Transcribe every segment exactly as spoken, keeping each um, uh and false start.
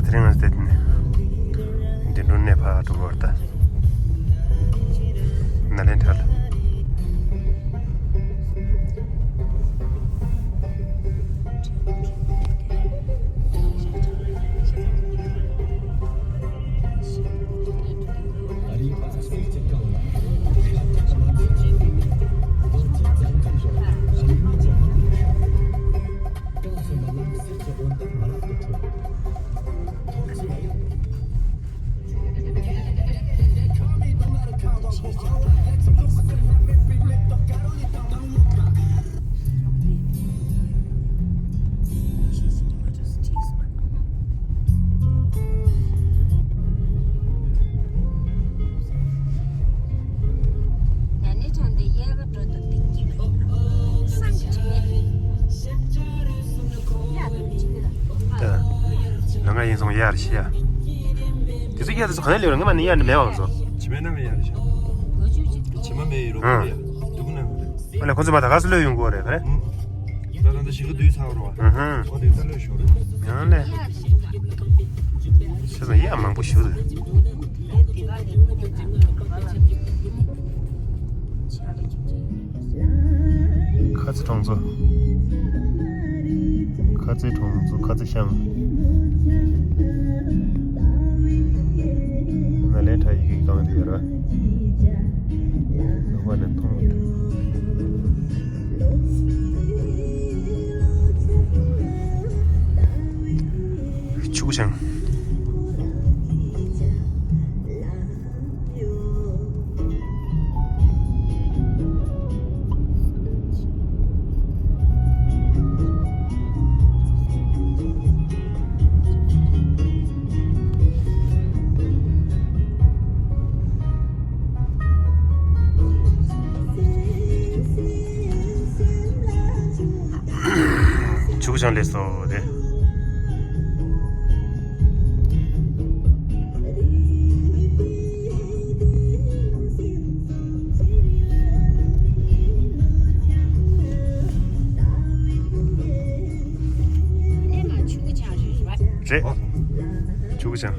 དེ་རིང་ང་ཚོ་དེ་ནས་འདི་འགྲོ་ནས་ཕར་འགྲོ་བར་ད། ནཱ་ལེནྡྲ་ལ། ལ་ང་ཡིན་སོང་ཡར་ཤི་ཡ། དེ་ཚོ་ཡར་དེ་ཚོ་ག་ནས་ལེན་ར། ངས་མ་ནི་ཡར་ནི་མེད་པ་མ་སོང་། ཕྱི་མའི་ནང་ལ་ཡར་ཤི། ཕྱི་མ་མེད་ཡི་རོ། ཨང་། ཁོ་ལ་ཡ་འདུག་ན་རེད། ཨ་ལས་ཁོ་ཚོ་མ་ད་ག་སུ་ལོས་ཡོང་གི་རེད་ག་རེ། ད་ད་ད་ཞི་གི་དུས་ཚ་བ་རོ། ཨ་ཧ། ཨོ་དེ་ད་ལོས་ཤོར་རེད། ཡང་ལས། ཤི་སོང་ཡ་མང་པོ་ཞུ་རེད། ཁ་ཚི་གྲོང་ཚོ། ཁ་ཚི་གྲོང་ཚོ། ཁ་ཚི་ཤང་། ནཱ་ལེནྡྲ་ཡི་གེ་གང་དེ་ཡོད་ར། ནང་པ་ནས་མཐོང་མི་ཐུབ། ཆུ་བྱང་། ཆུ་བྱང་ལས་སོ་དེ། རེད། ཆུ་བྱང་།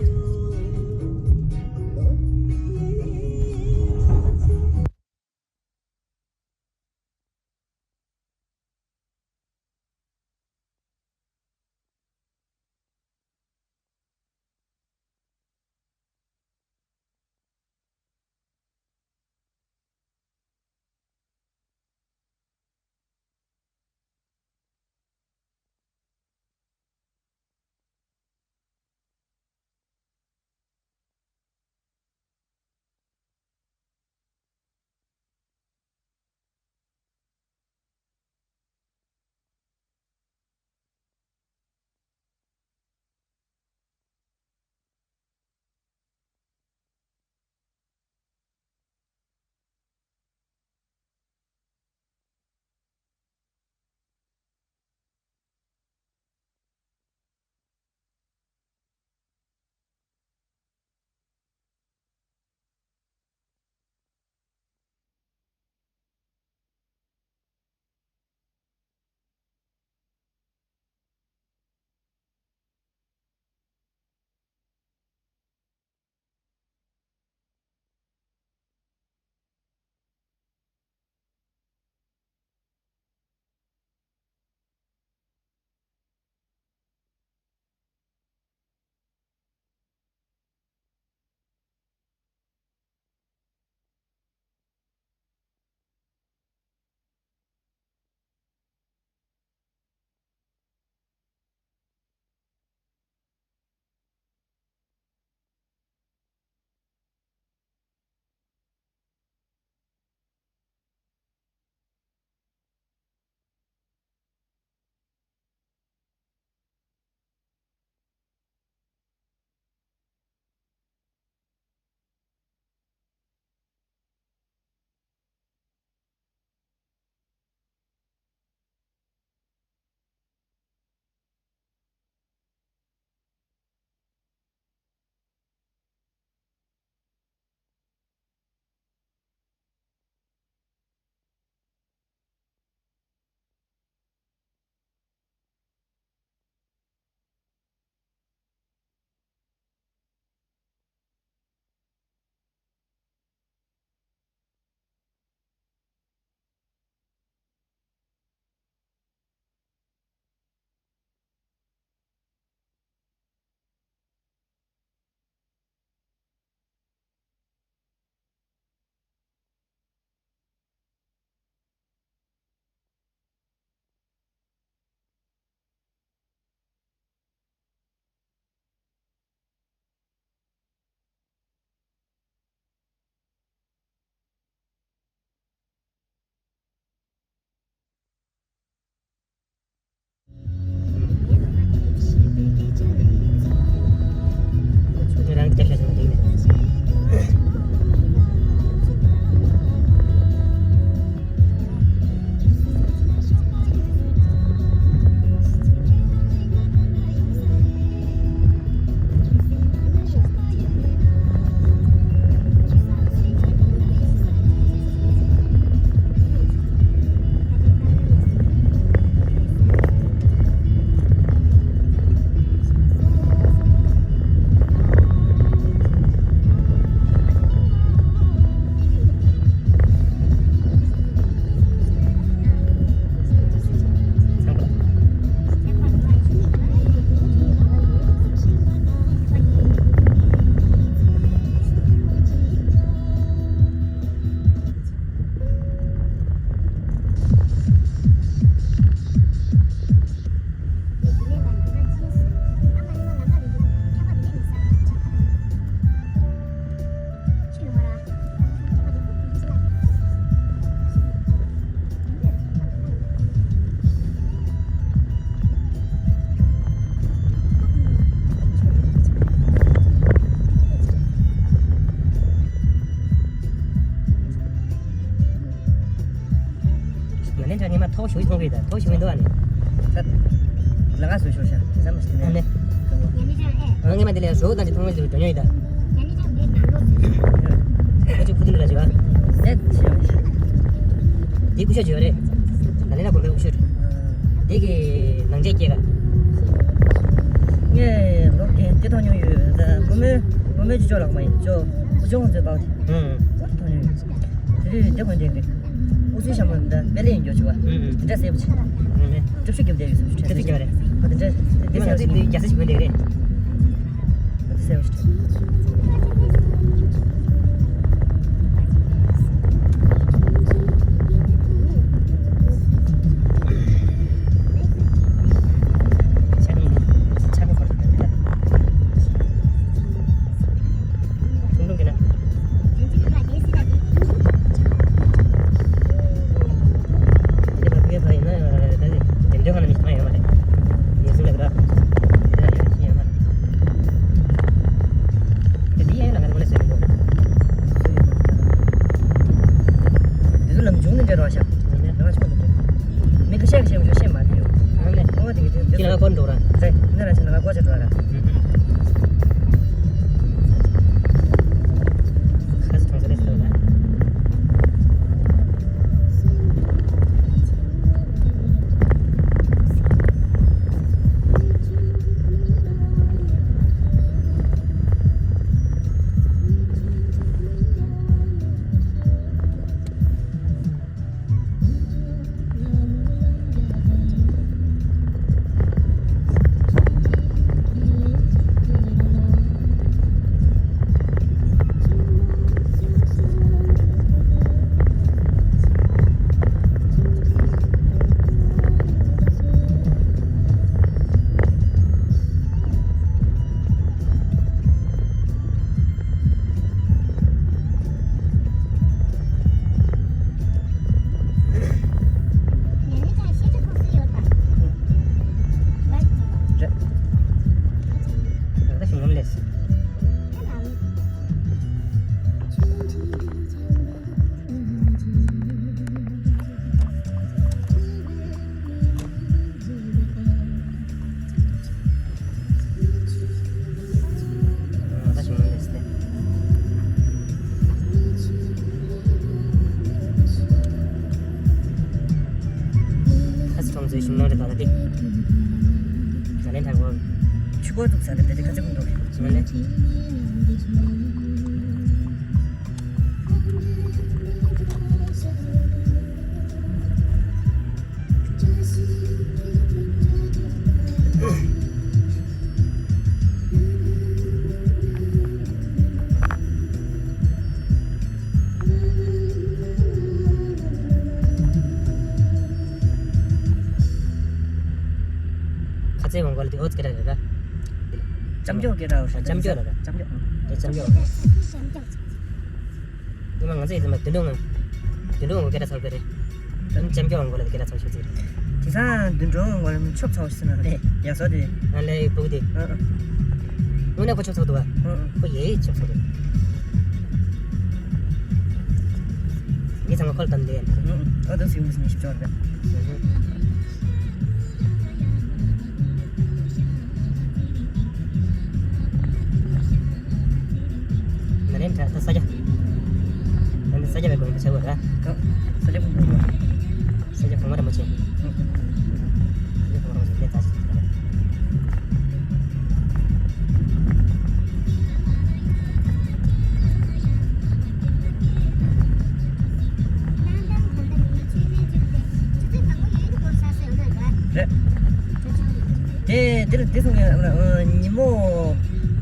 ནས་ཁྲ་ངས་མ་ཐོག་ཞུ་ཡི་མཐོང་གི་ད་ཐོག་ཞུ་མི་འདུག་ཨ་ནི། ད་ལ་ང་སུ་ཤོར་ཤག་བསམ་མ་ཤེས་ནས། ཨ་ནི། ཨ་ངས་མ་དེ་ལས་ཞོག་ད་ཅི་མཐོང་གི་འདུག་འགྲོ་ཉོ་ཡི་ད། ཁོ་ཚོ་ཕུ་ཏུ་ལ་ཅི་བ། ནས་ཤེས་མ་ཤེས། དེ་སྐུ་ཞབས་ཅི་བ་རེད། ད་ལས་ན་དགོན་པའི་སྐུ་ཞབས། དེ་གི་ནང་ཆས་སྐྱེལ་ག་ངས་ལོ་རྒན་དེ་མཐོང་མྱོང་ཡོད་ད་བུ་མོའི་བུ་མོའི་ཅི་ཅོག་ལགས་མ་ཡིན་ཅོ་བུ་ཆུང་ཚོའི་པའོ་དེ། ཨང་། ཨོ་དེ་མཐོང་མྱོང་ཡོད། དེ་དུས་དེ་དགོན་དེ་གི་ཨུ་ཚུའི་ཤ་མོ་འདི་དཔེ་ལེན་འགྱོ་ཆུ་བ། ཨང་ཨང་། དེ་འདྲ་སེ་བ་ཆེ། ཨང་ལེ། གྲུབ་ཤུགས་རྒྱབ་བསྡད་ཡོད་སུ་ཁྲེ་སེ་ཁྲེ་སེ་ཁྲེ་སེ་རེད། ཨ་དེ་འདྲ་དེ་མ་ང་ཚོའི་དུས་རྒྱ་སེ་ཆེ་དགོན་དེ་རེད། ཨ་དེ་སེ་བ་ཆེ། མི་ཁ་ཤས་ཀྱི་ཤེས་མ་ཤེས་མ་དེ་ཡོད། ཨ་ནི། ཨོ་དེ་གི་དེ་ཁྱེད་ལ་ཀོན་འགྲོ་ར། རེད། ནི་ར་ཆེ་ན་ང་ཀོ་ཆ་འགྲོ་ར། ཁ་སི་ཁྲོང་ས་རེད་ཟེར་བ། ཁ་སི་ཁྲོང་ཚོའི་ཞིང་ནང་རེད་ད་ལ་དེ། ད་ལན་ཐར་བ། ཆུ་ཁོལ་འདུག་ས་རེད་དེ་དེ་ག་ཚོད་འདུག་རེད། ཞིང་ནང་ནས། ཁ་ཚའི་ཝང་གོ་ལ་དེ་ཨོ་ཙི་ཀེ་ར་རེད་ར། ལྕམ་སྐྱོག་ཀེ་ར་ཨོ་ཤ་ལྕམ་སྐྱོག་ལ་ར། ལྕམ་སྐྱོག་དེ་ལྕམ་སྐྱོག་ལ་ར། ཉི་མ་ང་ཚོ་ཡི་ཚེ་མ་དུད་འགྲོ་ངང་། དུད་འགྲོ་ངང་སྐད་གྲགས་ཚ་བོ་རེད། ཨ་ནི་ལྕམ་སྐྱོག་ངང་གོ་ལ་སྐད་གྲགས་ཚ་བོ་ཞིག་ཚིག་དེང་སང་དུད་འགྲོ་ངང་གོ་ལ་ཆོབ་ཚ་བོ་ཞིག་ཟེར་ན་རེད་ཡག་སོ་དེ། ཨ་ལེ་ཕྲུ་གུ་དེ། ཨ་ཨ། དངོས་གནས་ཁོ་ཆོབ་ཚ་བོ་འདུག་བ། ཨ་ཨ། ཁོ་ཡེ་ཆོབ་ཚ་བོ་འདུག་མི་ཚང་མ་ཁོ་ལ་བསྡམས་བསྡད་ཡ་རེད། ཨ་ཨ། ཨ་དང་སིའུ་མི་སི་ཉི་ཤུ་བཅོ་རེད། ཨ་ཨ། ན་ནིང་ད་ས་རྒྱ། ད་ནི་ས་རྒྱ་བའི་དགོན་པ་ཆེ་བོ་ར། ས་རྒྱ་ཁོང་དགོན་པ། ས་རྒྱ་གོང་མ་རིན་པོ་ཆེ། ས་རྒྱ་གོང་མ་རིན་པོ་ཆེ་ལས་ད་ཅི། རེད། དེ་དེར་དེ་སོང་ངས་ཉིན་མོ་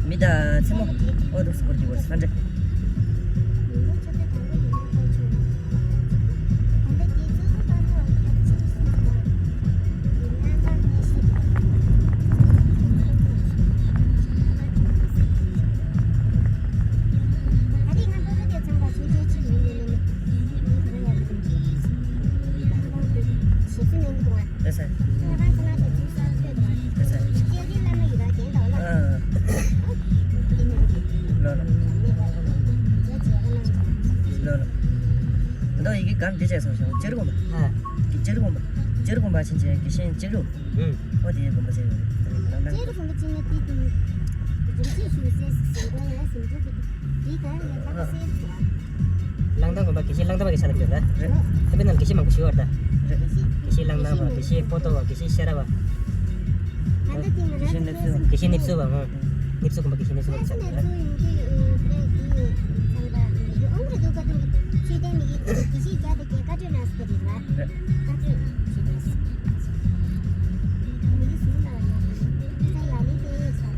མི་དང་མཚན་མོ་ཨོ་དུ་སྐོར་གྱི་བར་ས་འདྲ། ཨེ་ས། ཨེ་ས། ཨ། ལོ་ལོ། ལོ་ལོ། ད་ཡི་གེ་ གར་འདི་བྱས་སོང་ཞིང་། ལྕགས་རི་དགོན་པ། ཨ། ལྕགས་རི་དགོན་པ། ལྕགས་རི་དགོན་པ་ཕྱིན་ཆད་དགེ་བཤེས་ལྕགས་རི། ཨུ། ཨོ་དེའི་དགོན་པ་ཟེར་ཡོད་རེད། ལྕགས་རི་དགོན་པ་ཕྱིན་ན་དེ་དུས་རིན་ཆེན་ཞུ་སའི་ཟིན་གོང་ཡང་ཟིན་གྲོགས་ཀྱི་དེ་ག་ཡང་ལྷག་པ་སེ་བྱུང་བ། གླང་ཐང་དགོན་པ་དགེ་བཤེས་གླང་ཐང་པ་གི་ཆ་ལ་འགྱུར་ལ། རེད། ཨ་ཕའི་ནང་དགེ་བཤེས་མང་པོ་ཞིག་ཡོད་རེད་ད། རེད། དགེ་བཤེས་གླང་ཐང་པ། དགེ་བཤེས་པོ་ཏོ་བ། དགེ་བཤེས་ཤེས་རབ་པ། དགེ་བཤེས་གནས་ཚུལ། དགེ་བཤེས་གནས་ཚུལ་བ། ཨང་། གནས་ཚུལ་དགོན་པ་དགེ་བཤེས་གནས་ཚུལ་བ་གི་ཆ་ལ་འགྱུར་ལ། རེད།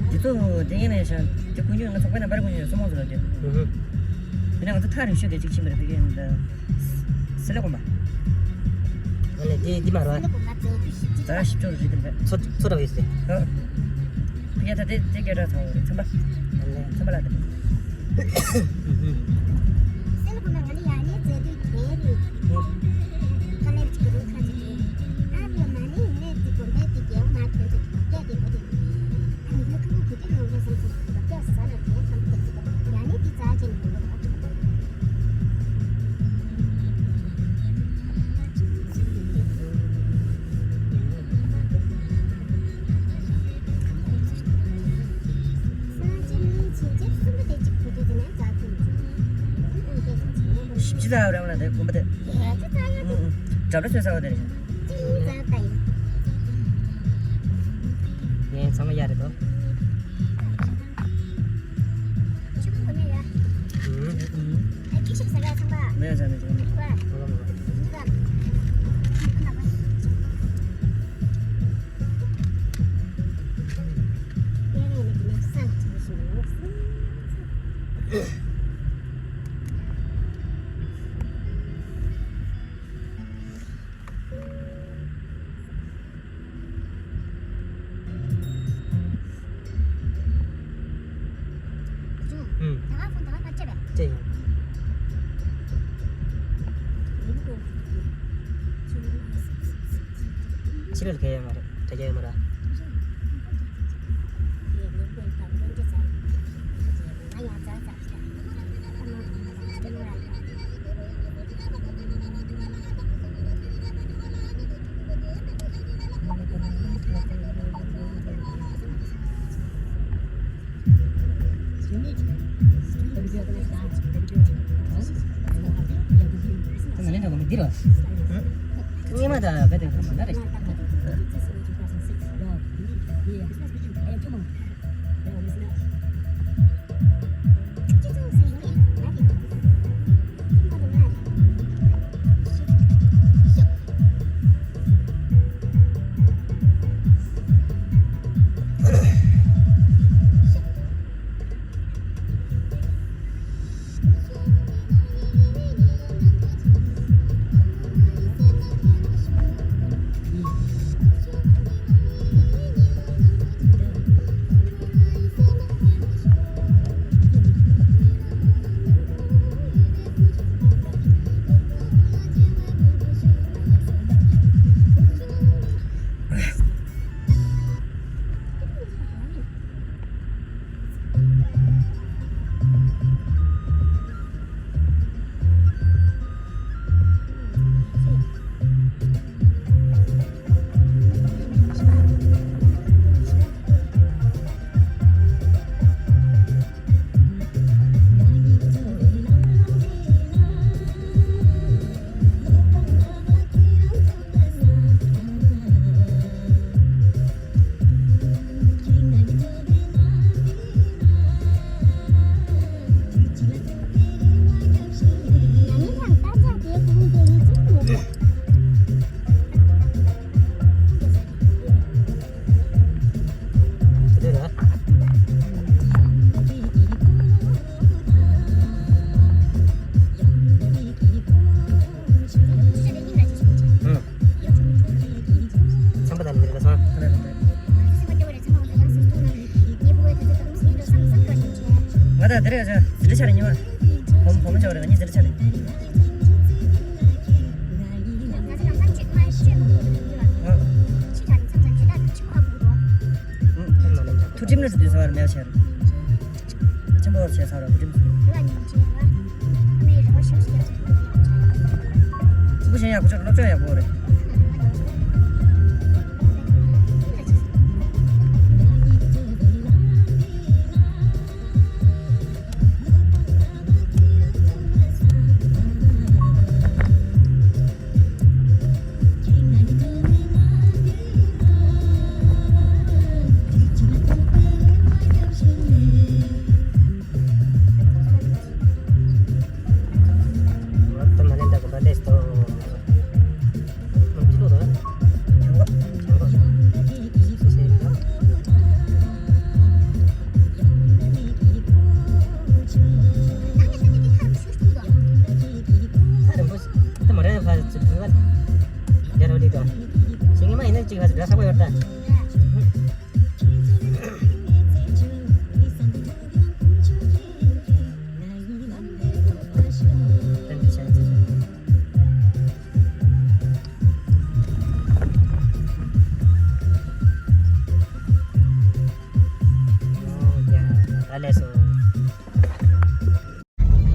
འདི་ཚོ་དེ་ཡིན་ནའི་ཤང་དེ་ཀུན་སྤྱོད་ང་ཚོ་དཔེར་ན་སྦར་ཀུན་སྤྱོད་སུ་མང་ཚོ་ལ་དེ། ཧུ་ཧུ། དེ་ནས་ང་ཚོ་ཐག་རིང་ཤོས་དེ་གཅིག་ཕྱིན་པ་རེད། དེ་གའི་འདི་སི་ལ་དགོན་པ། ཨ་ལས་དེ་འདི་མ་རེད་བ། ད་ཞིབ་ཆ་རེད་དེ་འདྲ། མཚོ་མཚོ་འདྲ་བ་ཡོད་ཟེར། ཨ། དེ་གའི་ད་དེ་དེ་སྐད་གྲགས་ཚང་བ་རེད། ཚན་པ། ཨ་ལས། ཚན་པ་ལ་དེ། སེ་ལ་ཁོ་ན་ང་ནི་ཡ་ནི་མཛེས་སྡུག་གྱེར་རེད། ཧ་ལས་ཀྱི་རུ་ཁ་ཅིག་རེད། ཨ་བུ་མ་ནི་ཡིན་ནས་ཀྱི་དགོན་པའི་དེ་རྒྱལ་བ་མ་ཐོན་ཚོ་རྒྱ་དེ་མོ་དེ། ཨ་ནི་ཡོད་ཁུ་གུ་དེ་ལོ་རེ་སམ་སོ་རྒྱ་ས་ལ་དེ་སམ་དེ་ཡ་ནི་དེ་རྩ་ཅན་ཡོད་པ། ཞིབ་ཅི་ལ་རང་ལ་དེ་དགོན་པ་དེ། ཨུ་ཨུ། གྲབ་ལ་ཚོད་ས་བ་དེ་རེད། ངས་ཚང་མ་ཡར་རེད་དོ། ཕྱི་ལ་ག་ཡོད་མ་རེད། དྲ་རྒྱ་ཡོད་མ་རེད། ཉི་མ་དང་བེ་དེ་ཁ་མ་འདྲ་རེད། ཚན་པ་དང་འདིར་ག་སོང་། ང་དང་འདིར་ཡོད་ཅིང་འཛིན་གྲྭ་ཆགས་ནས་ཉི་མ། བུ་མོ་བུ་མོ་ཆགས་པ་རེད། ང་གཉིས་འཛིན་གྲྭ་ཆགས་ནས། ཐུགས་ཁྲིམས་ནི་དུས་སོང་བར་མེད་ཆེར། ཆེན་པོ་བྱས་ཚར་བ་ཐུགས་ཁྲིམས་སོང་། ཀུ་ཤེས་ཡག་པོ་ཆགས། སློབ་སྦྱོང་ཡག་པོ་རེད།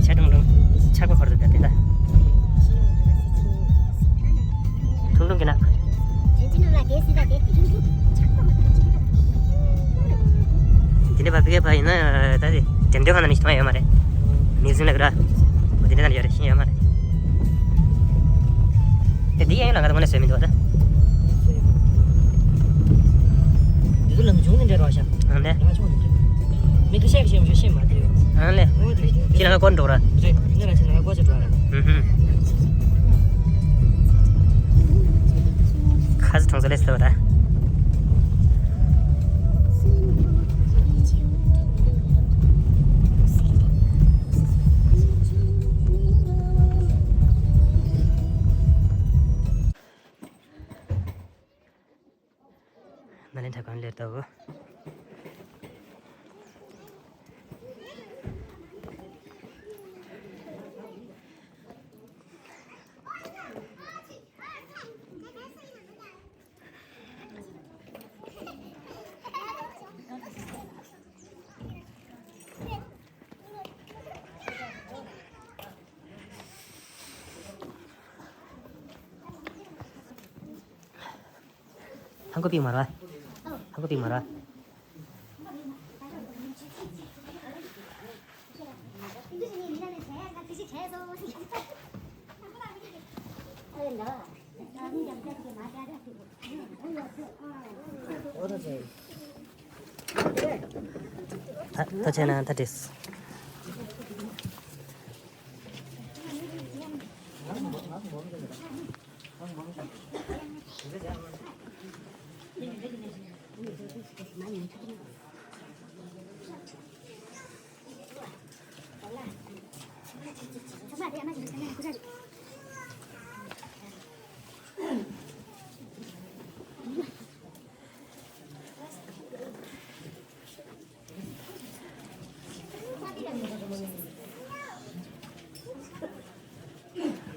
ཆ་ཀྲུང་ཀྲུང་། ཆག་པ་འཁོར་དུ་བསྡད་དེ་ལ། ཁྲུང་ཁྲུང་གི་ན། དེ་འདྲ་བ་ཕི་གེ་ཕ་ཡིན་ན་ད་དེ་དེ་འདྲ་གང་ན་མི་ཞིག་མཐོང་ཡ་ཡོད་མ་རེད། མིའུ་ཟི་ཡམ་ལ་གི་ར། འོ་དེ་འདྲ་ན་ཡོད་རེད། ཤེས་ཡོད་མ་རེད། དེ་འདི་ཡན་ལ་ང་ད་ངོ་ནས་བཟོས་མི་འདུག་ད། འདི་ཚོ་ལམ་ཆུང་ནས་འདྲ་རོགས་ཤག་ཨང་ལེ། ལ་ཆུང་ནས་འདྲ། མི་ཁ་ཤས་ཤེས་མི་ཤེས་མ་དེ་ཡོད། ཨང་ལེ། ཁྱེད་ལ་ང་སྐོར་འགྲོ་ར། རེད། ངས་ལ་ཆེ་ན་ང་སྐོར་ཆ་འགྲོ་ར། ཨུ་ཧུ། ཁ་ས་གྲོང་ཚོ་ལས་སླེབས་ད། ནཱ་ལེནྡྲ་གང་ལེར་ལྟ་བུ། ཧང་གོ་པིག་མ་ར། ཧང་གོ་པིག་མ་ར། ད་ད་བྱས་ན་ད་འགྲིགས།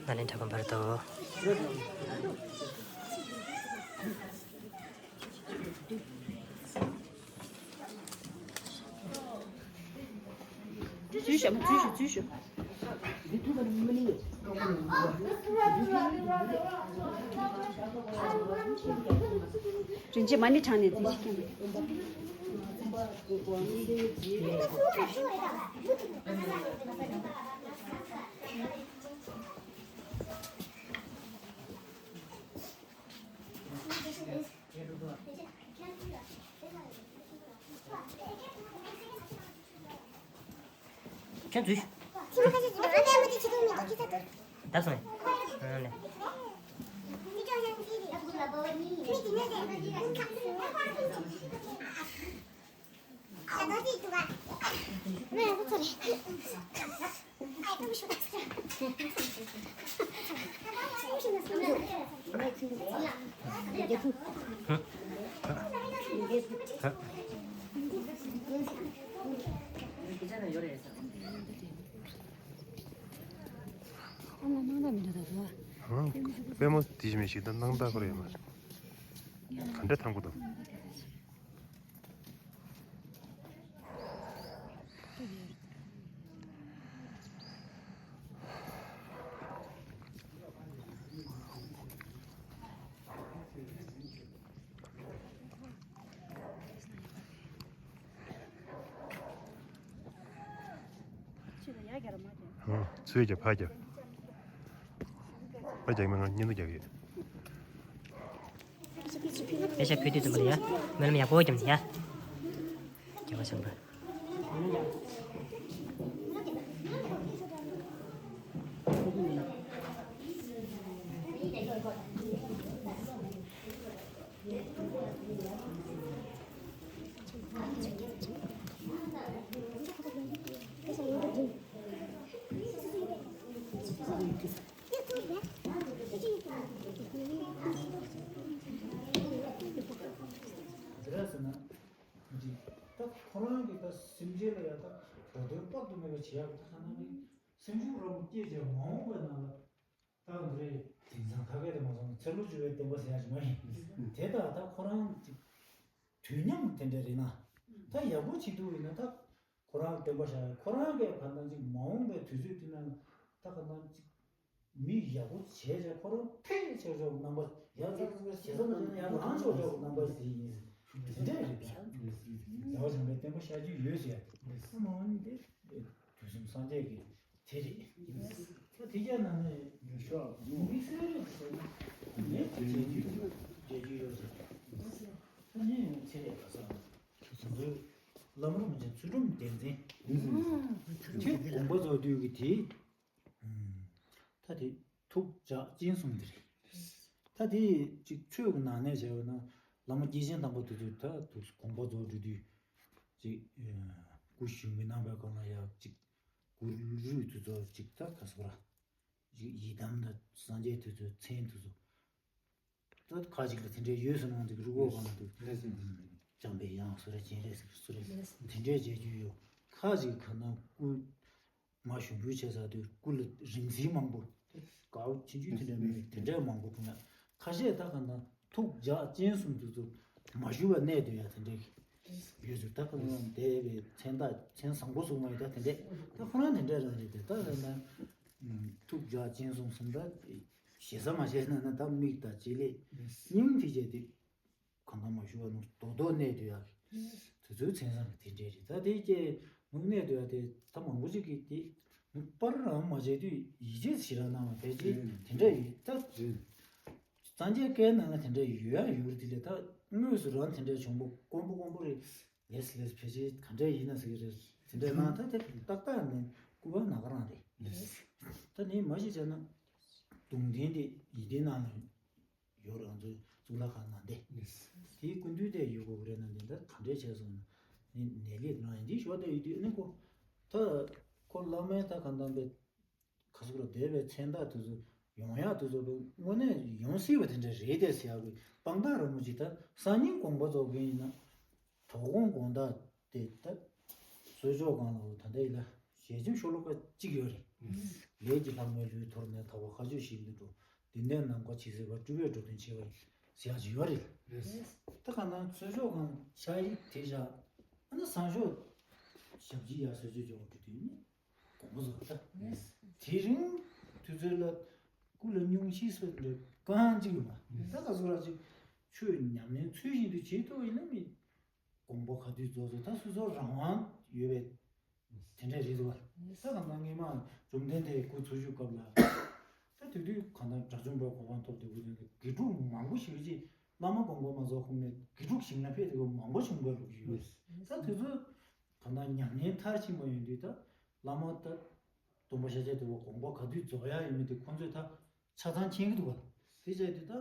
ནཱ་ལེནྡྲ་དགོན་པར་དུ། རིན་ཆེན་མ་ཎི་བགྲང་ནས་འཛིན་ཞིག་ཀྱང་། ཁྱོད་འཛུལ། ད་སོང་ངས། ཨ་ནི། ཨ་ལ་སྣང་དག་མི་འདུག་ད་དུ། ཨང་། པད་མོ་དེ་བཞིན་མི་ཞིག་ད་སྣང་དག་ཁོ་རེ་ཡོད་མ་རེད། ག་འདྲ་ཐང་པོ་དང་། ཨ། ཚུལ་རྒྱབ། ཕར་རྒྱབ། ཕར་རྒྱག་མི་ང་བརྙན་ཐུང་རྒྱག་གི་ཡོད། དཔེ་ཆ་ཕུལ་དུས་ཙམ་པ་ལ་ཡ། སྨོན་ལམ་ཡག་པོ་བརྒྱབ་ནས་ཡ། རྒྱལ་བ་བྱམས་པ། རེད་ཟེར་ན། ད་ཁོ་རང་གི་ད་སེམས་ཅན་ལ་ཡང་ད་འགྲོ་དོན་དཔག་ཏུ་མེད་པ་བྱེད་ཡག་ད་ག་ན་ནི་སེམས་བྱུང་རང་སྐྱེས་བྱས་མ་འོངས་པའི་ནང་ལ་ད་འདི་རེད། དེང་སང་ཁ་སྐད་དེ་མ་སོང་ཚེ་ལོ་བཅུ་པའི་བསྟན་པ་ཟེར་ཡག་ཅིག་མ་ཡིན། དེ་ད་ད་ཁོ་རང་ཅིག་དུས་མཉམ་དེ་འདྲ་རེད་ན། ད་ཡག་པོ་བྱེད་ཐུབ་ཡིན་ན་ད་ཁོ་རང་བསྟན་པ་བཞག་ཡ་ཁོ་རང་གིས་ག་ནང་ཅིག་མ་འོངས་པའི་དུས་ཚོད་དེ་ནང་ད་ག་ནང་ཅིག་མི་ཡག་པོ་བྱས་བྱས་ཁོ་རང་ཕན་ཆེ་ཆོག་རྣམ་པ་ཡག་ཆགས་ཆགས་ཞེ་ས་མ་བྱས་ན་ཡང་ལངས་ཆོག་ཆོག་རྣམ་པ་ཞིག་ཡིན། དེ་འདྲ་རེད་པས། རྒྱལ་བ་བྱམས་པའི་བསྟན་པ་ཤར་རྒྱུ་ཡོད་ཟེར་ཡ་དེ་མ་འོངས་དེ་དུས་གསུམ་སངས་རྒྱས་ཀྱི་དེ་རེད། ད་དེ་རྒྱ་ནང་ནས་ཡོད་ཤོག་མི་གསལ་རེད་ཟེར་ན་ངས་བྱེད་རྒྱུ་བྱེད་རྒྱུ་ཡོད་ཟེར། ད་ངས་ཡང་ཚེ་རེད་ག་ས་ང་ཚོའི་བླ་མ་རིན་པོ་ཆེ་ཚུལ་ཁྲིམས་བསྟན་འཛིན་དེ་དགོངས་པ་རྫོགས་དུས་ཀྱི་དེ། ད་དེ་ཐུགས་ལྗགས་སྤྱན་གསུམ་འདི་རེད། ད་དེ་ཅིག་ཆོས་ཀྱི་ནང་ནས་བྱས་པ་ན་བླ་མ་སྐྱེས་ཆེན་དམ་པ་དེ་ཚོས་ད་ཐུགས་དགོངས་པ་རྫོགས་འགྲོ་དུས་ཅིག་སྐུ་གཞུང་གི་ནང་པའི་སྒང་ལ་ཡག་ཅིག་གུ་རུ་དེ་ཚོ་ཅིག་ད་ག་སོ་ར་ཅིག་ཡི་དམ་ད་སངས་རྒྱས་དེ་ཚོའི་མཚན་དེ་ཚོ། ད་ཁ་ཅིག་ལ་དེ་འདྲའི་ཡོད་ཟེར་ནའང་འདུག་རུ་ཁོག་སྒང་ལ་འདུག་ལགས་སོ། འཇམ་པའི་དབྱངས་སུ་རེད་སྤྱན་རས་གཟིགས་སུ་རེད་དེ་འདྲའི་མཇལ་རྒྱུ་ཡོད། ཁ་ཅིག་ག་ན་སྐུ་མ་ཞུ་འབུལ་བྱས་ཚར་དུས་སྐུ་ལ་རིང་བསྲེལ་མང་པོ་དགའ་བོ་ཆུང་ཆུང་དེ་འདྲ་མེད་དེ་འདྲའི་མང་པོ་བྱུང་ཡ། ཁ་ཤས་ད་ག་ན་ཐུགས་ལྗགས་སྤྱན་གསུམ་དེ་ཚོ་མ་ཞུ་བ་གནས་སྡོད་ཡ་དེ་འདྲའི་ཡོད་ཚུལ། ད་ག་ན་འདས་པའི་མཚན་རྟགས་མཚན་བཟང་པོ་ཚུགས་མ་ཡོད་ད་དེ་འདྲས་ད་ཁོ་རང་དེ་འདྲ་རང་རེད་དེ་ད་ལ་ན་ཐུགས་ལྗགས་སྤྱན་གསུམ་གསུམ་ད། ཞེ་ས་མ་བྱས་ན་ན་ད་མིག་དང་བྱེད་ལས་སྙིང་ཐིག་བྱས་ཏེ་གང་ལྟར་མ་ཞུ་བ་ནུ་རྡོག་རྡོག་གནས་སྡོད་ཡག་དེ་ཚོའི་མཚན་བཟང་གི་དེ་འདྲས་རེད། ད་དེ་སྐྱེས་ནུ་གནས་སྡོད་ཡག་དེ་ད་མང་པོ་ཅིག་གིས་དེ་ནུ་པར་རང་མ་བྱས་དུས་ཡིད་ཆེས་ཞེ་དྲག་གནང་བ་ཕལ་ཆེར་དེ་འདྲ་ཡོད་ད། སངས་རྒྱས་བཀའི་ནང་ལ་དེ་འདྲ་ཡོད་ཡག་ཡོད་རེད། དེ་ལས་ད་དངོས་སུ་རང་དེ་འདྲ་བྱུང་པོ་དཀོན་པོ་དཀོན་པོ་རེད། ལས་ལས་ཕལ་ཆེར་ག་འདྲ་ཡིན་ན་ཟེར་གི་རེད། དེ་འདྲ་ན་ད་དེ་ཏག་ཏག་ནས་སྐུ་པར་ན་ག་རང་རེད། ད་ནི་མ་ཞིག་བྱས་ན་གདུང་རྟེན་དེ་ཡིད་བརྟན་ནང་ལ་ཡོད་རང་ཚོའི་གཙུག་ལག་ཁང་ནང་དེ་དེའི་སྐུ་མདུན་དེ་ཡོད་དགོས་རེད། ན་དེ་ད་ག་འདྲ་བྱས་སོང་ན་ནི་ནས་ལས་རང་ཡིན་དེ་ཞོག་དེ་ཡོད་དུས་ནི་ཁོ་ད་ཁོ་བླ་མའི་ད་ག་འདམ་པའི་ཁ་སུ་ར་འདས་པའི་མཚན་རྟགས་དེ་ཚོ་ཡོང་ཡག་དེ་ཚོ་དངོས་གནས་ཡོང་སྲིད་པ་དེ་འདྲ་རེད་དེ་ཟེར་ཡག་གི་དཔང་རྟགས་རང་མོ་ཅིག་ད་སང་ཉིན་དགོངས་པ་རྫོགས་མཁན་ཡིན་ན་གྲོགས་གོང་དགོངས་དག་དེ་ད་གསོལ་ལྕོག་སྒང་ལ་ད་ལྟ་ཡིན་ལ་ཞལ་ཆེམས་ཤོ་ལོ་ཀ་གཅིག་ཡོད་རེད། ལས་ཀྱི་ལྷག་མའི་ལུས་འཐོར་ནས། ཐར་པ་མཁའ་སྤྱོད་ཞིང་དུ་འགྲོ། འདི་ནས་ནམ་མཁའ་ཇི་སྲིད་བར། སྤྲུལ་པའི་འགྲོ་དོན་བྱེད་པར་ཟེར་ཡག་ཅིག་ཡོད་རེད། ད་ག་ན་གསོལ་ལྕོག་སྒང་ཕྱག་ཡིག་དེ་བཞག་ཨ་ན་སང་ཞོགས་ཞབས་ཕྱི་ཡར་གསོལ་ལྕོག་འཇོག་འགྲོ་དུས་ནི། དགོངས་པ་རྫོགས་ད། དེ་རིང་དུས་ཚོད་ལ་སྐུ་ལ་སྙུང་གཞི་སོགས་འདྲ་གང་ཅིག་ཡོད་མ། ད་ག་ཚོད་ར་ཅིག་ཆོས་ཉམས་ལེན་ཚུལ་བཞིན་དུ་བྱེད་ཐུབ་པ་ཡིན་ན་མི་དགོངས་པ་ག་དུས་རྫོགས་སོ་ད་སོ་སོ་རང་དབང་ཡོད་པའི་དེ་འདྲ་རེད་འདུག་བ། ད་གང་ལྟར་སྔས་མ་བཅོམ་ལྡན་འདས་སྐུ་འཚོ་བཞུགས་སྐབས་ལ་ད་དེ་དུས་གང་ལྟར་དགྲ་བཅོམ་པའི་གོ་འཕང་ཐོབ་སྟེ་དགོས་དོན་དགེ་ཕྲུག་མང་པོ་ཞིག་ཅིག་བླ་མ་དགོངས་པ་མ་རྫོགས་གོང་ནས་དགེ་ཕྲུག་ཞིག་ན་ཕེབས་ཏེ་མང་པོ་བྱུང་བའི་ལོ་རྒྱུས་ཡོད། ད་དེ་ཚོ། གང་ལྟར་ཉམས་ལེན་མཐར་ཕྱིན་པ་ཡིན་དུས་ད་བླ་མ་ད་སྟོན་པ་ཤཱཀྱ་ཐུབ་པ་དགོངས་པ་ག་དུས་རྫོགས་ཡག་ཡིན་མིན་དེ་ཁོང་ཚོས་ད་ཆ་ཚང་མཁྱེན་གྱི་འདུག་ག་དེ་བྱས་དུས་ད་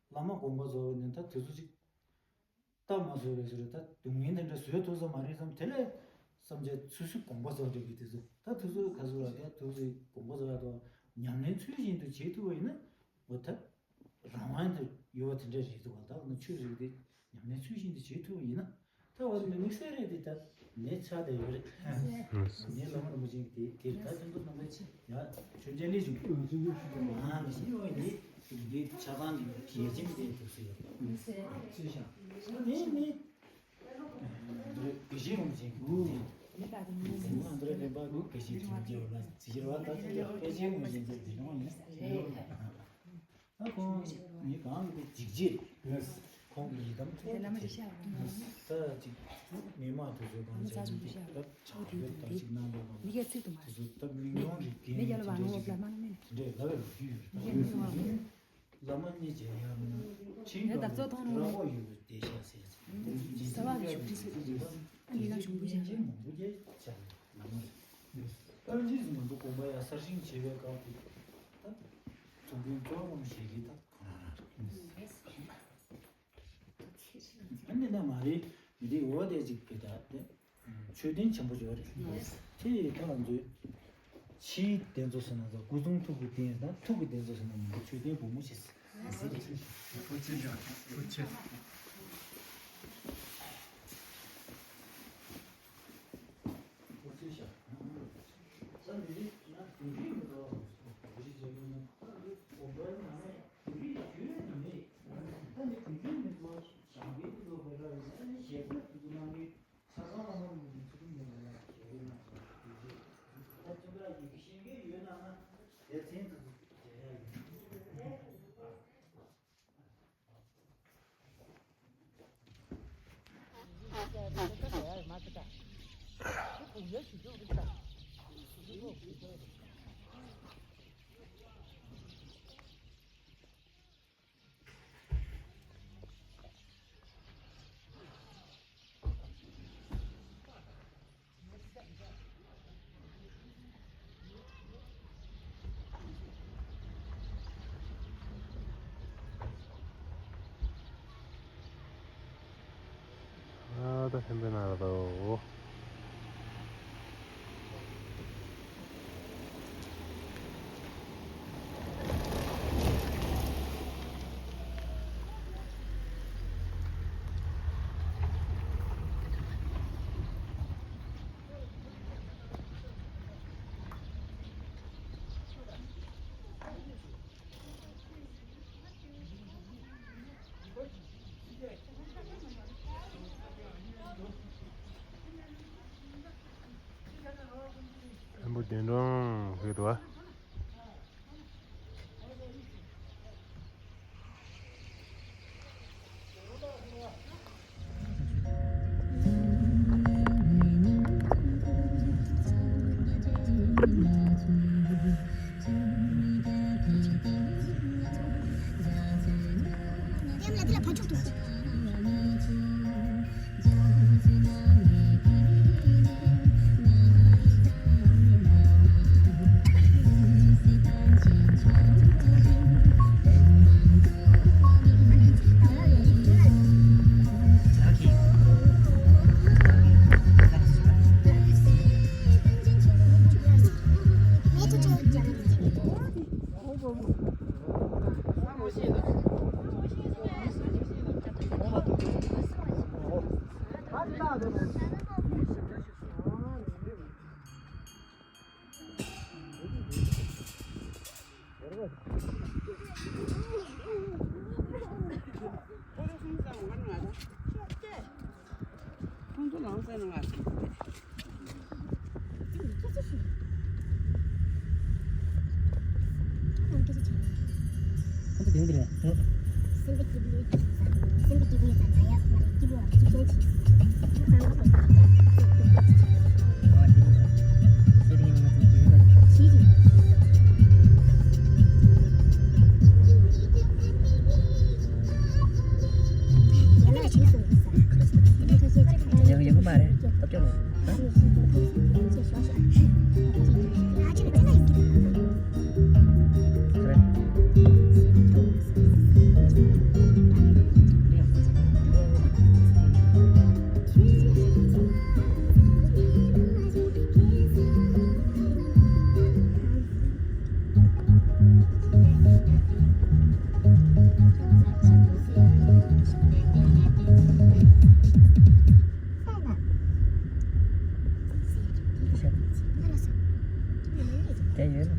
བླ་མ་དགོངས་པ་རྫོགས་པ་ནས་ད་དེ་ཚོ་ཅིག་སྟབས་མ་བཟོ་བའི་བཟོ་རེད། ད་སྡུག་བསྔལ་དེ་འདྲ་བཟོད་ཐུབ་ས་མ་རེད་བསམ། དེ་ལས་བསམ་བྱས་སོ་སོའི་དགོངས་པ་རྫོགས་འགྲོ་གི་དེ་ཚོ་ད་དེ་ཚོ་ག་ཚོད་ལ་ད་དེ་ཚོའི་དགོངས་པ་རྫོགས་ཡག་ད་ཉམས་ལེན་ཚུལ་བཞིན་དུ་བྱེད་ཐུབ་པ་ཡིན་ན་འོ་ད། རང་དབང་དུ་ཡོད་པ་དེ་འདྲ་རེད་འདུག་བ། ད་ནི་ཆོས་རིག་དེ་ཉམས་ལེན་ཚུལ་བཞིན་དུ་བྱེད་ཐུབ་པ་ཡིན་ན་ད་བར་དུ་དམིགས་བསལ་རེད་དེ་ད་ནས་ཆགས་བསྡད་ཡོད་རེད། ནས་བླ་མ་རིན་པོ་ཆེ་གི་དེ་དེ་ད་དེ་ཚོ་ནང་པའི་ཆེ་ཡ་ཆོས་རྒྱལ་ལས་བྱུང་། ཨ་ནི་ཤི་ཡོད་ཡིན་དེ་དེ་ཆ་ཚང་གི་གལ་ཆེན་དེ་འདུག་སེ་ཡོད། ནས་ནས་དགེ་བཤེས་རིན་པོ་ཆེ་གི་དེ་དེ་ནང་དུ་རེ་ལེན་པ་གི་དགེ་བཤེས་དྲིན་གྱི་འོག་ལ་ཇི་བཞིན་བ་ད་ཅི་ཡང་དཔེ་ཆེན་རིན་པོ་ཆེ་གི་དེ་ནང་ཡིན། ད་ཁོང་ངའི་གང་གི་འཇིགས་བྱེད་རེད། ཡི་དམ་ཚོ་དེ་ལ་མ་རེ་ཤ་ས་ཅིག་མི་མང་དེ་ཚོའི་གང་ཅི་ཅིག་ད་ཕྱག་ཡོད་ད་ཅིག་གནང་དགོས་པ་མ་རེད། དེ་ཚོ་ད་མིག་མཐོང་རིག་གནས་དེ་འདྲས་ཅིག་དེ་འདྲས་ལབ་པའི་ལོ་རྒྱུས་ཡོད་རེད། བླ་མ་གཉིས་མཇལ་ཡག་ན་ཆིང་ཀ་ལ་ར་ཧོ་ཡུལ་དུ་བསྡད་ཤག་ཟེར་ཅིག་ཨ་ནི་ལ་བཞུགས་པའི་ཞལ་ལ་མང་པོ་རྒྱས་ཆགས་ནས་ལ་མ་རེད། ད་ཅི་ཟེར་ང་ཚོ་དགོན་པ་ཡ་གསར་བཞེངས་བྱེད་པའི་སྐབས་དེ་ད་ཚོགས་མགོན་ཅོག་རོང་ཞལ་གྱི་ད་ཁོ་རང་རང་རེད། ཨ་ནི་ན་མ་རེད། མི་དེ་འོ་དེ་ཅིག་གི་ད་དེ་མཆོད་རྟེན་ཆེན་པོ་ཅིག་ཡོད་རེད། དེ་ཡི་ཐོག་ང་ཚོས་ཕྱིའི་རྟེན་གཙོ་ཟེར་ན་ད་སྐུ་གསུང་ཐུགས་ཀྱི་རྟེན་དང་ཐུགས་ཀྱི་རྟེན་གཙོ་ཟེར་ན་མི་འདུག་མཆོད་རྟེན་བུ་མོ་ཞིག་ཟེར། ཨ་ད་ཧན་པའི་ནང་ལ་ད་འོ། ལྷུན་པོ་གདན་དྲུང་ཟེར་འདུག་བ། ཡག་ཡག་མ་རེད། ཐབས་སྐྱོ་རེད། དེ་ཡོད་ན།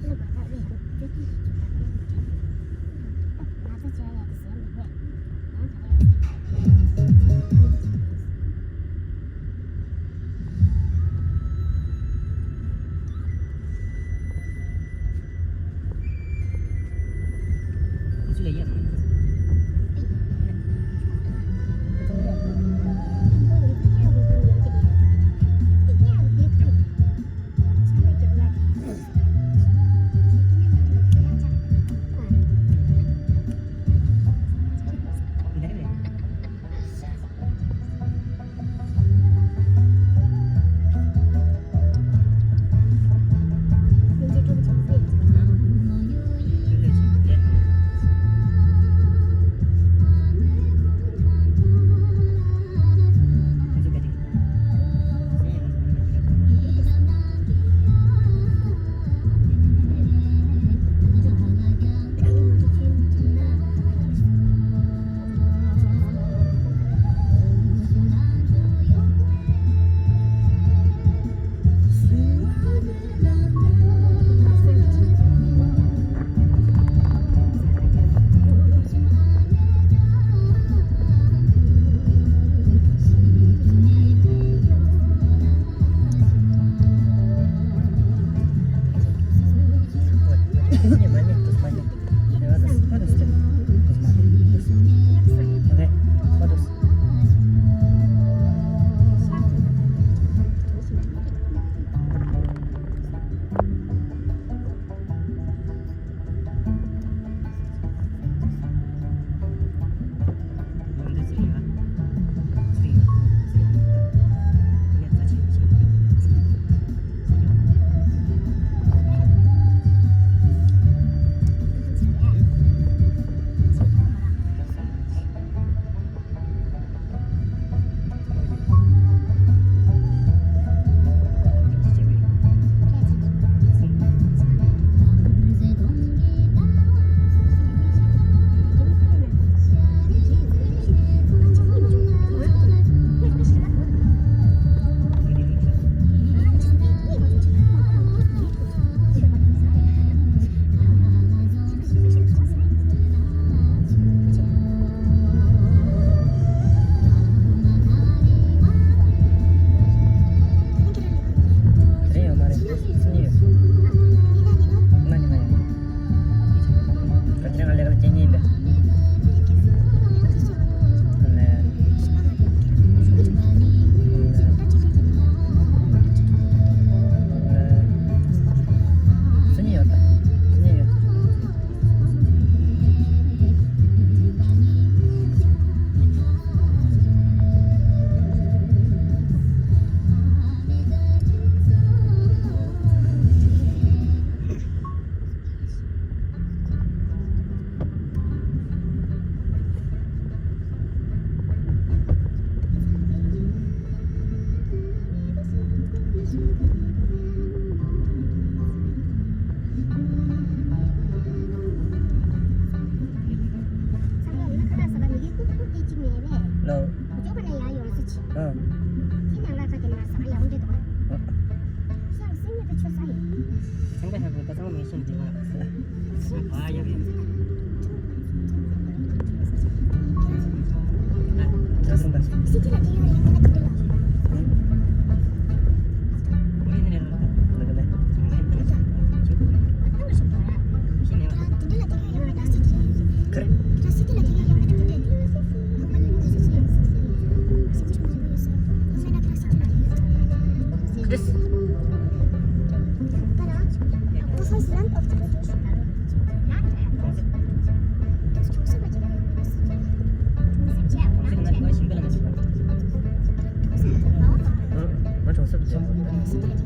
ང་གྲོང་གསེབ་ལ་ང་གྲོང་གསེབ་ལ་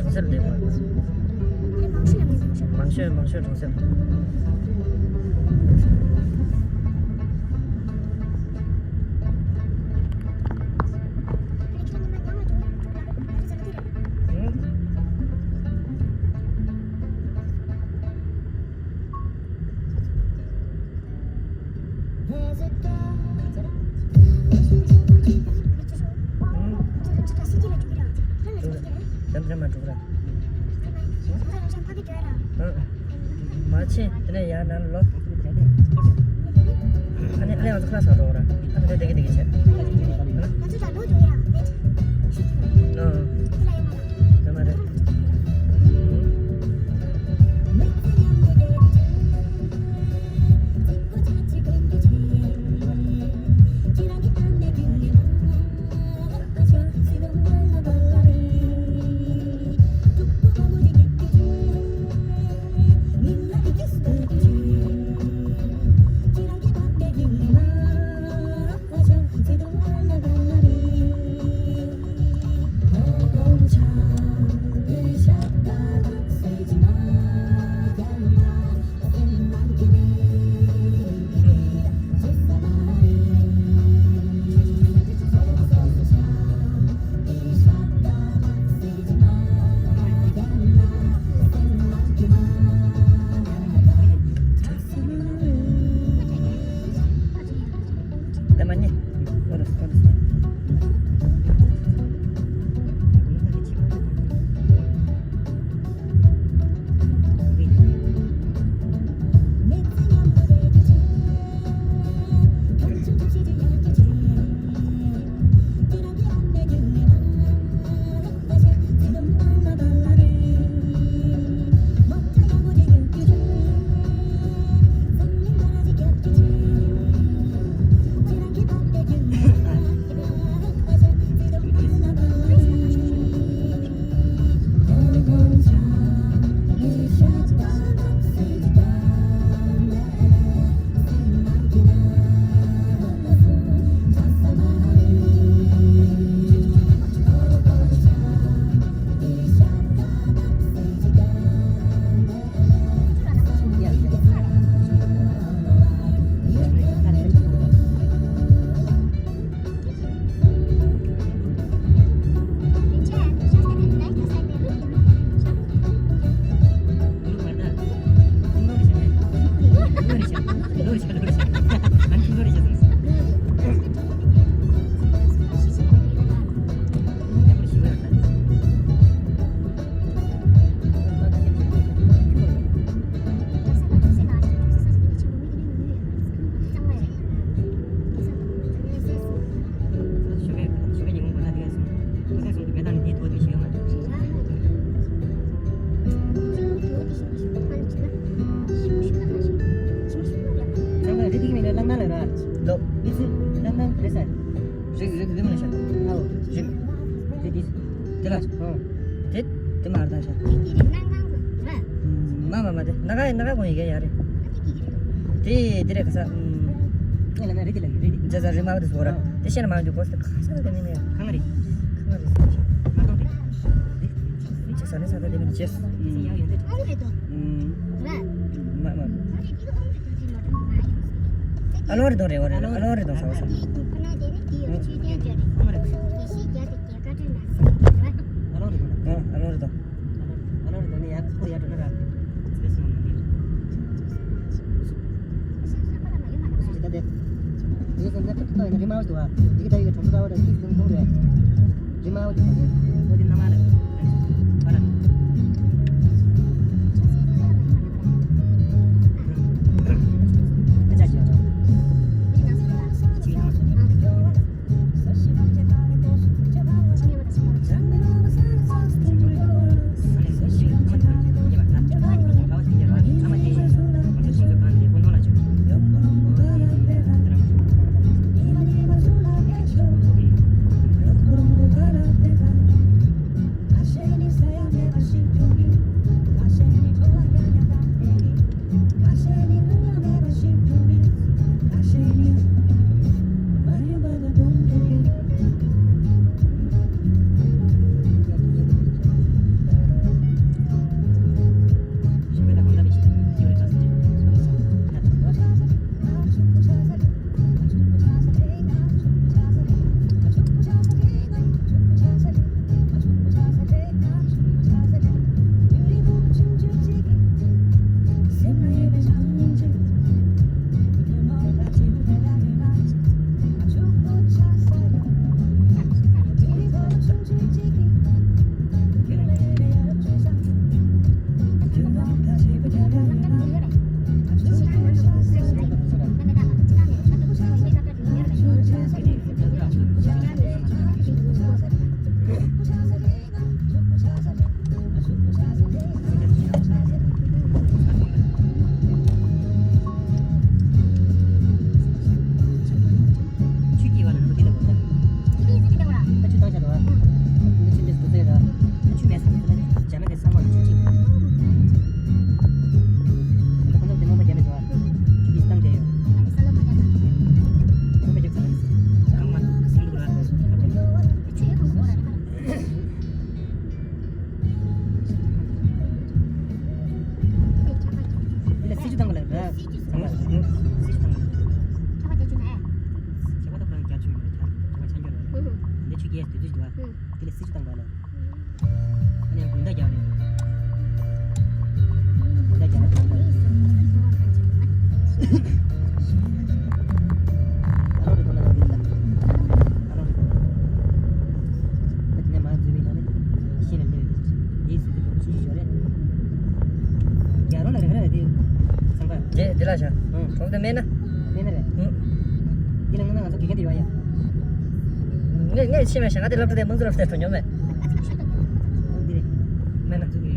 སྡོད་དགོས། མང་ཤོས་མང་ཤོས་གྲོང་གསེབ། མ་ཕྱིན་དེ་ནས་ཡར་ནང་ལོག་ཨ་ནི་ཨ་ནི་ང་ཚོ་ཁ་ལག་ཟ་འགྲོ་བ་ར། ཨ་ནི་དེ་གི་དེ་གི་བྱས། ཨ། དེ་མ་རེད། རེད། རེད། རེད། མིན་ན་ལང་ལང་ལ་ར། ལོ། ཨི་ཙི། ལང་ལང་རེད་ས། རེད། རེད། རེད། མིན་ན་ཤ། ཨའོ། རེད། རེད། འདི། འདི་ལ། ཨོ། དེ། དེ་མ་རེད་ཤ། མ་མ་མ་དེ། ན་ག་ན་ག་གོང་ཡི་གེ་ཡ་རེད། དེ་དེ་རེད་ག་ས། ཨུམ། ཨེ་ལ་ན་རེད། དེ་ལ་རེད། རེད། ཇ་ཟ་རི་མ་བ་དེ་སོ་ར། དེ་ཤེས་ན་མ་འདུག་གོ་ས་དེ་ག་ས་ལ་དེ་མིན་ནས། གང་རེད། གང་རེད། མ་གཏོགས་རེད། དེ་ཅི་ས་ནས་ས་ད་དེ་མིན་ཅེས། ཨུམ། མ་མ། ཨ་ལོ་རེ་དང་རེ་བ་རེ། ཨ་ལོ་རེ་དང་ས་བ་ས། ཨ་ལོ་རེ་དང་། ཨ་ལོ་རེ་དང་ནི་ཡ་ཁོ་ཡ་དྲ་ན་ར། རི་མ་བ་དུ་བ། དེ་གི་ད་ཡི་གྲོང་ཚོ་ད་བ་ད་ཡི་ཟུང་ཟུང་རེད། རི་མ་བ་དུ་བ། ཨོ་དེ་ན་མ་ལ། ཨ་ར། ཆུ་རྐྱལ་དུས་ཚོད་འདུག་ཨ། དེ་ལ་སྲི་ཞུ་བཏང་པ་ལ། ཨ་ནི་དགུན་ཟླ་རྒྱག་རེད། དགུན་ཟླ་རྒྱག་ན་ཐོག་པ། ཨ་ལོ་རེ་ཐོག་ན་ལ་དགུན་ཟླ། ཨ་ལོ་རེ་ཐོག་ད་དེ་ནས་མ་འཛུལ་བའི་ནང་ནས་ཤེས་ནས་སླེབས་ཡོད། དེའི་སྲིད་དུ་ལོ་ཆུང་ཆུང་ཞོར་རེད། རྒྱ་རོ་ལ་རེ་རེ་རེ་དེ་ཚང་པ། རྗེས་འདི་ལ་བཞག་ཨང་། གྲོང་དུ་སྨན་ན། སྨན་ན་རེད། ཨང་། འདི་ལ་ང་ང་ཚོ་དགེ་རྒན་དེ་ཡོད་ཡ། ངས་ངས་ཤེས་མེད་ཤག་ང་དེ་སློབ་གྲྭ་དེ་མང་ཚོ་སློབ་གྲྭ་དེ་འགྲོ་མྱོང་མེད། འདི་རེད། སྨན་ན།